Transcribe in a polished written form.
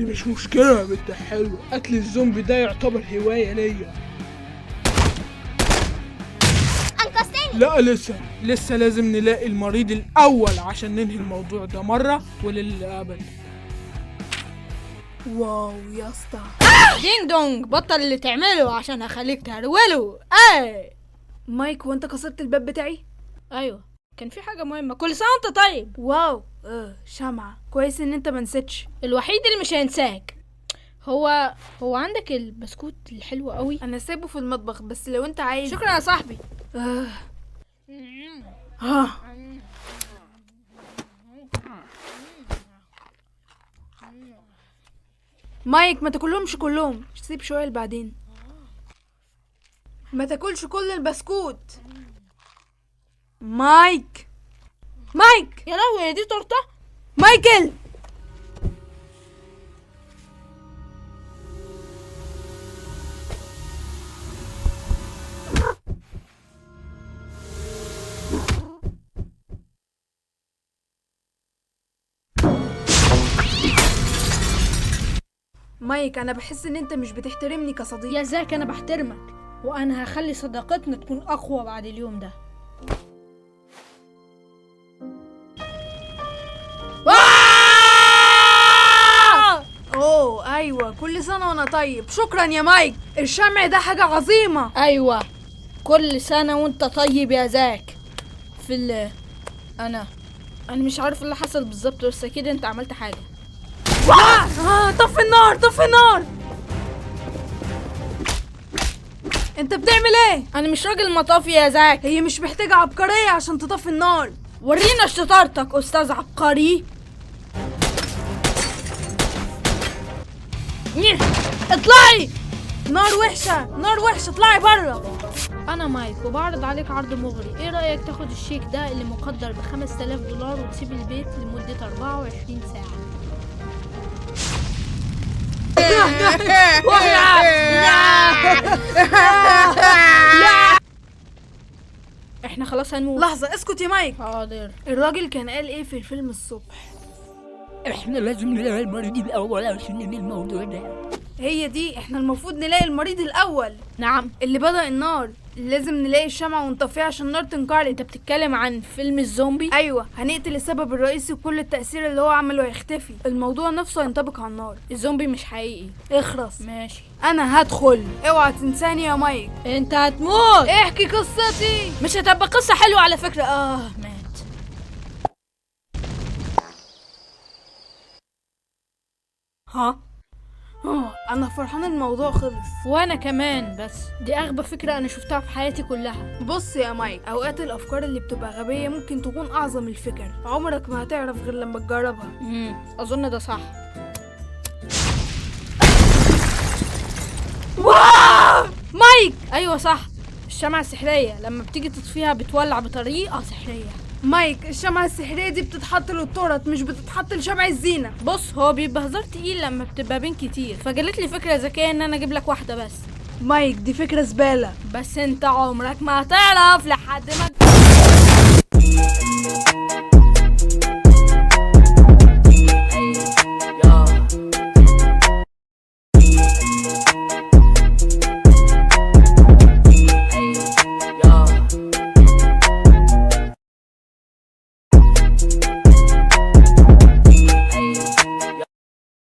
دي مش مشكلة يا بنت حلوة، قتل الزومبي ده يعتبر هواية ليا. انقذتني. لا لسه لازم نلاقي المريض الأول عشان ننهي الموضوع ده مرة وللأبد. wow يا اسطى. ding dong، بطل اللي تعمله عشان هخليك تهروله. ايه مايك، وانت كسرت الباب بتاعي؟ ايوه، كان في حاجة مهمة. كل سنة وانت طيب. wow، شمعة. كويس ان انت ما نسيتش. الوحيد اللي مش هينساك. هو عندك البسكوت الحلو قوي؟ انا سايبه في المطبخ، بس لو انت عايز. شكرا يا صاحبي. مايك ما تاكلهمش كلهم، سيب شوية لبعدين. ما تاكلش كل البسكوت. مايك، مايك. يا لهوي، دي تورته. مايكل، مايك، انا بحس ان انت مش بتحترمني كصديق. يا زاك، انا بحترمك، وانا هخلي صداقتنا تكون اقوى بعد اليوم ده. اوه ايوه، كل سنة وانا طيب. شكرا يا مايك، الشمع ده حاجة عظيمة. ايوه، كل سنة وانت طيب يا زاك. في ال انا مش عارف اللي حصل بالظبط، بس اكيد انت عملت حاجة. طفي النار، طفي النار. انت بتعمل ايه؟ انا مش راجل مطافي يا زاك. هي مش محتاجه عبقرية عشان تطفي النار. ورينا شطارتك استاذ عبقري. اطلعي. نار وحشة، نار وحشة، اطلعي بره. انا مايك وبعرض عليك عرض مغري. ايه رايك تاخد الشيك ده اللي مقدر ب $5000 وتسيب البيت لمدة 24 ساعة؟ احنا خلاص هنموت. لحظة، اسكت يا مايك. حاضر. الراجل كان قال ايه في الفيلم الصبح؟ احنا لازم نلاقي المريض الاول عشان ننهي الموضوع ده. هي دي، احنا المفروض نلاقي المريض الاول. نعم، اللي بدأ النار. لازم نلاقي الشمعة ونطفيها عشان النار تنقلب. انت بتتكلم عن فيلم الزومبي؟ ايوه، هنقتل السبب الرئيسي وكل التأثير اللي هو عمله هيختفي. الموضوع نفسه هينطبق على النار. الزومبي مش حقيقي. اخرس. ماشي، انا هدخل. اوعى تنساني يا مايك. انت هتموت. احكي قصتي. مش هتبقى قصة حلوة على فكرة. مات. ها، انا فرحان الموضوع خلص. وانا كمان، بس دي اغبى فكرة انا شفتها في حياتي كلها. بص يا مايك، اوقات الافكار اللي بتبقى غبية ممكن تكون اعظم الفكر. عمرك ما هتعرف غير لما تجربها. اظن ده صح. مايك. ايوه صح، الشمعة السحرية لما بتيجي تطفيها بتولع بطريقة سحرية. مايك، الشمعة السحرية دي بتتحط للتورت، مش بتتحط لشمع الزينة. بص، هو بيبقى هزار تقيل لما بتبقى بين كتير، فجالت لي فكرة ذكية ان انا اجيب لك واحدة بس. مايك، دي فكرة زبالة. بس انت عمرك ما هتعرف لحد ما